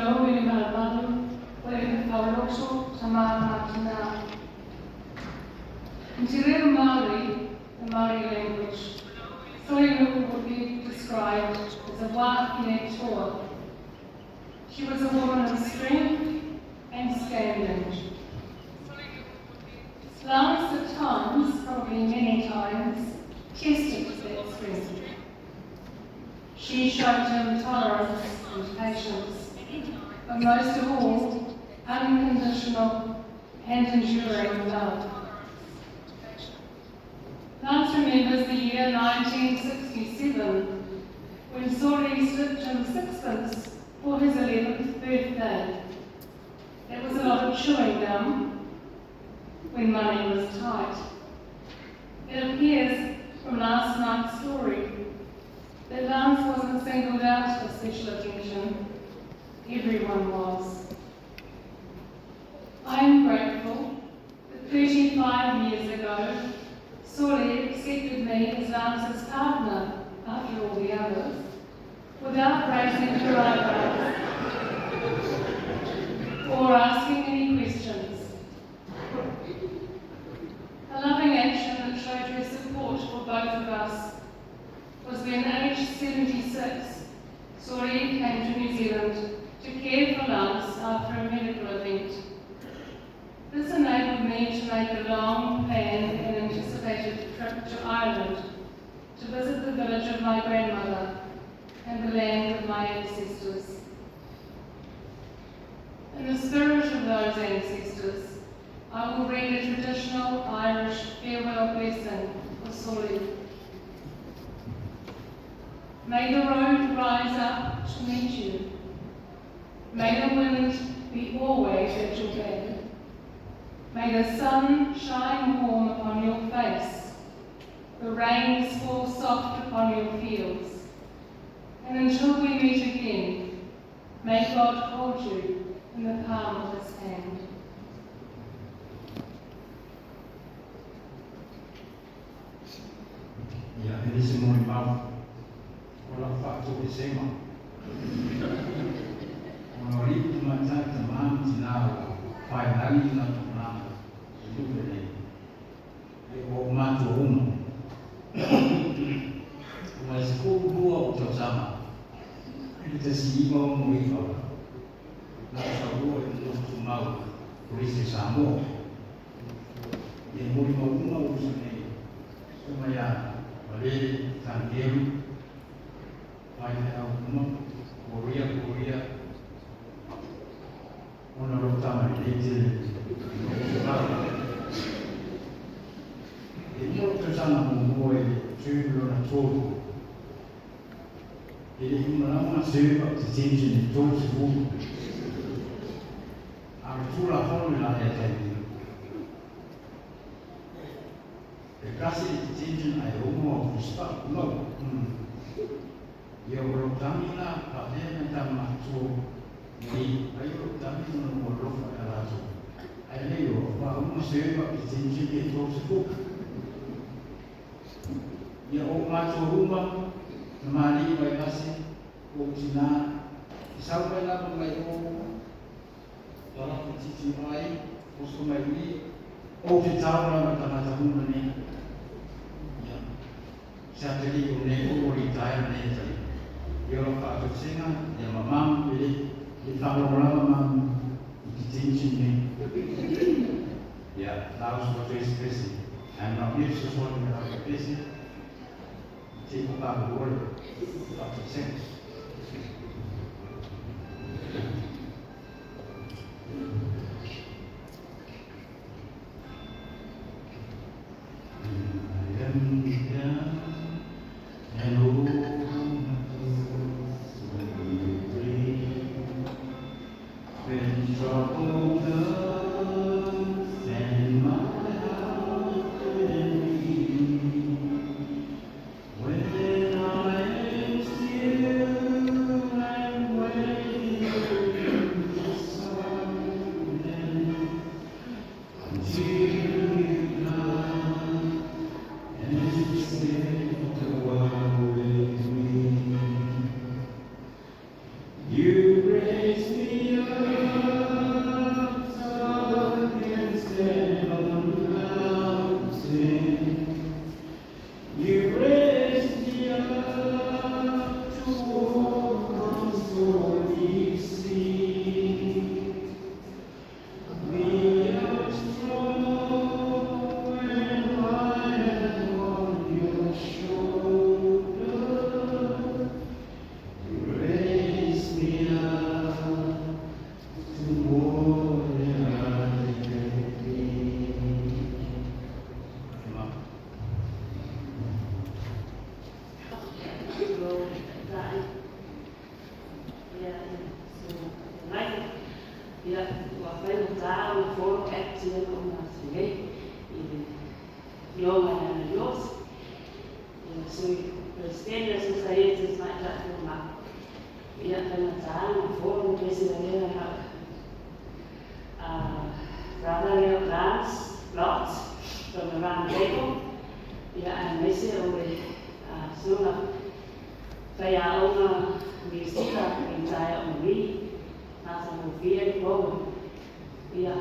Faalogo i le malumalu o le fafaoloto tamā ma tinā. In te reo Māori, the Māori language, Solinu'u would be described as a wahine toa. She was a woman of strength and standing. Lance at times, probably many times, tested that strength. She showed him tolerance and patience, but most of all, unconditional and enduring love. Lance remembers the year 1967 when Soli slipped him sixpence for his 11th birthday. It was a lot of chewing gum when money was tight. It appears from last night's story that Lance wasn't singled out for special attention. Everyone was. I am grateful that 35 years ago, Soli accepted me as Lance's partner after all the others, without raising her eyebrows or asking any questions. A loving action that showed her support for both of us was when, aged 76, Soli came to New Zealand to care for Lance after a medical event. This enabled me to make a long planned and anticipated trip to Ireland to visit the village of my grandmother and the land of my ancestors. In the spirit of those ancestors, I will read a traditional Irish farewell blessing for Soli. May the road rise up to meet you. May the wind be always at your back. May the sun shine warm upon your face, the rains fall soft upon your fields. And until we meet again, may God hold you in the palm of his hand. Ia, e le se molimau o lau faatoesega, ona o alii ma tamaitai, tama ma tina ua paelagi i latou malaga i nuu lenei, ia ua ou matua uma. Ua 12 ou tausaga i le 1969 na ou sau loa i le nofo tumau i le Kolisi o Samoa. Ia e molimau uma uso nei, Susuga ia Malele Tanielu, faifeau uma, Koria Koria, ona lou tama lelei tele i lou tumau. E lua lou tausaga muamua i le term lona tolu, e le i uma lava ona serve au detention i le 30. A o le Tulafono i la ea taimi, e tasi le detention ae ono au fusipa mau. Ia o lou tagi la faapea nai tama matutua nei ai o lou tagi ona ua alofa ia latou ae le iloa ua uma serve au detention e 30. Ia o matua uma tamalii Vailasi o tina i sau mai lava mai o Lalafa titi ai, oso mai i, ou te tao lava tagata uma nei. Ia, se atalii o nei o ua ritaea nei atalii. Ia o lau faatoesega, ia mamao e le le faalagolago mamu i detention nei. Ia, la uso ka pesi pesi, ae manaomia fesoasoani mai lau pesi, i te i pa lua le faatoesega. I am young and old when trouble comes and my heart weary, when I am still and waiting silent until you come and sit a while with me. You raise me Ia, ua faigata ona follow act ia na uma atu nei i le Afioga ia Leosi, ia Sui Peresetene o le Sosaiete Tamaitai Fomai. Ia, faigata ona follow le pese lea na brother lea o Lance Lott from the Round Table, ia, aemaise o le susuga faiaoga Niu Sila i Taea o Marie, matagofie le program. Ia,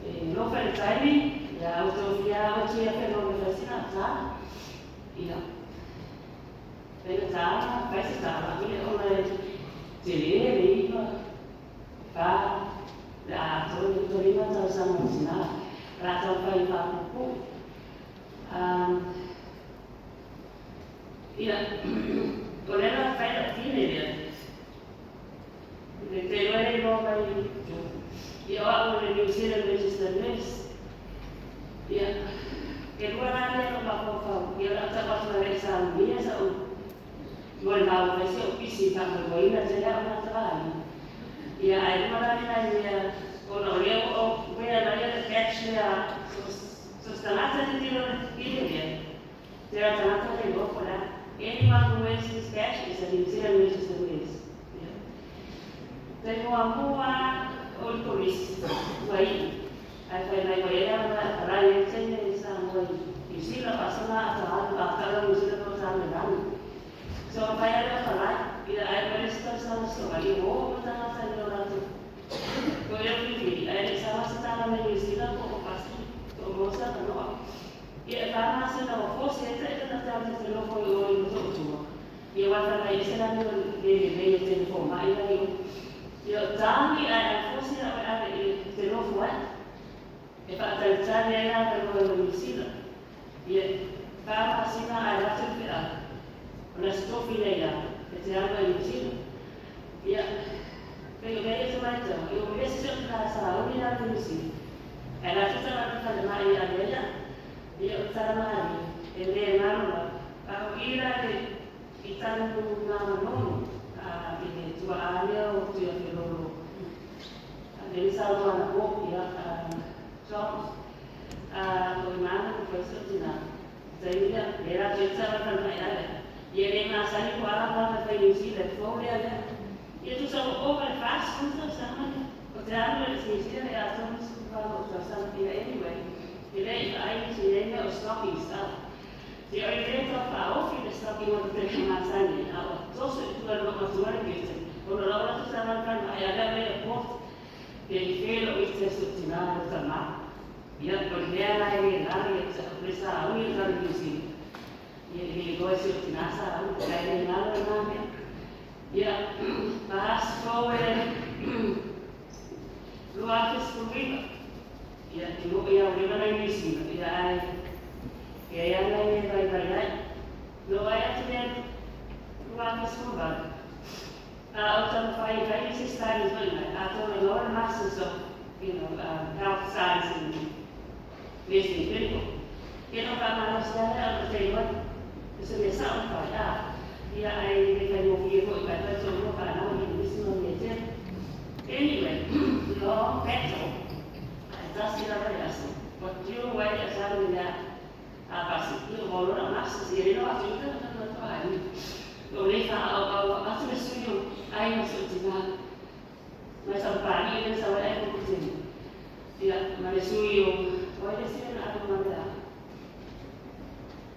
e alofa i le taimi, ia, ua tofia au e Tuiafelolo e fai sina tala. Ia, faigata ona fai se tala, ia, ona e tele le 9, 4, le a atoa le 95 tausaga o tina, o le a taumafai e faapuupuu. Ia, o lea la fai lau tine lea, le te iloa e iloa mai ia o au o le New Zealand Registered Nurse. Ia, e lua la lea o mafaufau, ia o le a tau atu e saunia sa'u molimau fai si o'u pisi faamoemoeina tele a'u gata vaai. Ia, ae lua la lea mea, ona o lea ua ou wear lea le badge lea, so se tagata tilotilo i le mea, tele tagata le iloa po o le a. Anyone who wears this badge is a New Zealand registered nurse. Yeah. Taimi muamua o le Kolisi ua iu, ae fai mai ua i ai avanoa e apalai ai teine i Samoa i Niu Sila, o aso na a taalu, a tau Niu Sila po o taalu e lanu. So mafai lava le apalai, ia ae ua le isi tausaga soa, ia ua oo mai tagata i o latou ko ia filifili, ae le i saga se tala mai Niu Sila po o pasi po o maua se avanoa. Ia e 4 masina ua fosi ai taʻi tagata te te nofo i o i Motootua. Ia ua fai mai ese la mea o le lelei o tele fomai la i o. Ia o tagi ae fosi la oe ave i te nofo ai. E faatalitali ai la avanoa i o Niu Sila. Ia 4 masina ae latu le feau. O le aso tofi lea ia e te alu ai Niu Sila. Ia, pei o mea ia te matau, ia o mea se o te sauni la Niu Sila. Ae latu tagata falemai i ave ai ia o tala mali e le ngalo la. A o i la le i tanu ngā manono a i le tua alea o Tuiafelolo. A le saunoa na po, ia, Charles, a o i mana ko whai se o tina. Taimi lea, le rātou e tala falemai ale. Ia le masani ko ala mā whai New Zealand, fou lea lea. Ia tusa o o le 40 tausaga lea. O te alu e New Zealand e a 38 o tausaga. Ia anyway, e le i ai si nei mea o stocking stuff. Ia o le tau whaofi le stocking o te masani, a o toso i tua le matua le gift. Ona lau la tusa ngā falemai alea me airport. Pe i whelo i te so tina le tama. Ia, o le mea la e le nari e te le sa ui i tau New Zealand. Ia, e le goe se o tina sa ui, kai le ngalo e ngā mea. Ia, fast forward, 2019. Ia, i mo ia o leva na New Zealand. Ia, ai, ia ia nai me vai vai ai. No ai atu mea 2018. A o taumafai e fai isi studies foi mai, a tau e loa le Masters of Health Science and Nursing Clinical. Ia no whaamalosi ala o te iloa, se mea sao na fai, a, ia ai le faigofie foi kai fai toalua fanau i nisi ma mea tele. Anyway, long battle, ae tasi lava le aso, ua due ai le assignment lea a pasi, ia ua loa lau Masters, ia le no atu i tagata na toaina. O le whaau atu le sui o ai ma se o tina. Mai sa pali le sa wai ko kutini. Ia, ma le sui o, o le sila na atu ma le a.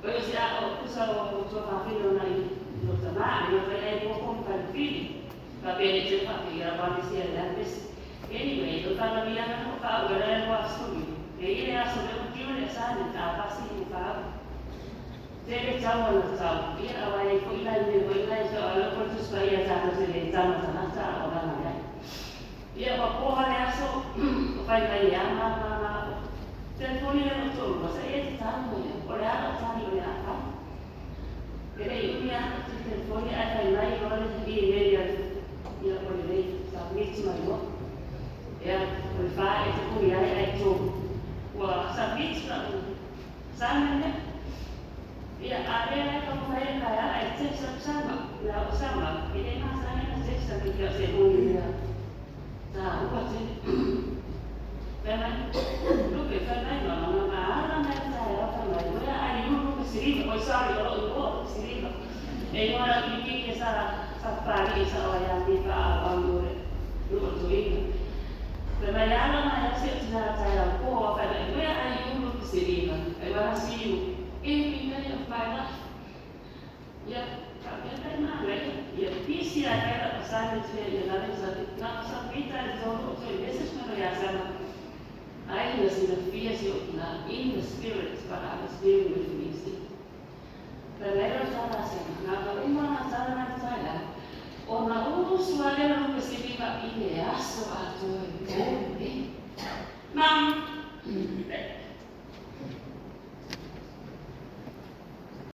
O le se a o kusa o tua whawhina na i no tama, ni o fai ai ko ko pa fili. Pa pe le te pa pe ia wa le sia le apes. Anyway, o whana mi ana no pa o le wa sui. E i le aso le o kiu le sa ni ta pasi i whau. Tele tau ana tau. Ia awa e ko ila i me ko ila i so alo ko tu spa ia tātou te le tau matangata o lana ia. Ia ua poha le aso o fai mai ia ma ma ma telefoni le no tolu sa ia te tanu ia. O le ala o tani o le a fai. E le i umi ana te telefoni ai fai mai o le i me ia ia o le lei submit mai o. Ia o le wha e te kuri ai ai tō. Ua submit la u assignment lea. Ia a lea lai ka mawhai e kai a ai te sa sama. La o sama. E le masani na te sa ki kia se honi lea. tele. Fai mai, Lupe, fai mai, ma ma ma ala mai taeao fai mai, where are you, Lupe Siliva? Oh, sorry, o lou igoa o Lupe Siliva. E igoa lau kilikiki sa sa papalii sa o ia ni faaauau i o le nuu o le toeaina. Fai mai ala mai lava si ou tinā taeao po, fai mai, where are you, Lupe Siliva? I wanna see you every day of my life. Ia, faapea kai manaia. Ia, pisi lava kai lau assignment mea ia lave sa na o submit lava i le tolu o toe message mai loa ia sama. Ai na silafia si ou tinā in the spirit but I was dealing with him instead. Fai mai lau tala a Sama, na ona uma lana tala na le taeao, ona usu lava lea o Lupe Siliva i le aso atoa e po nei. Mum!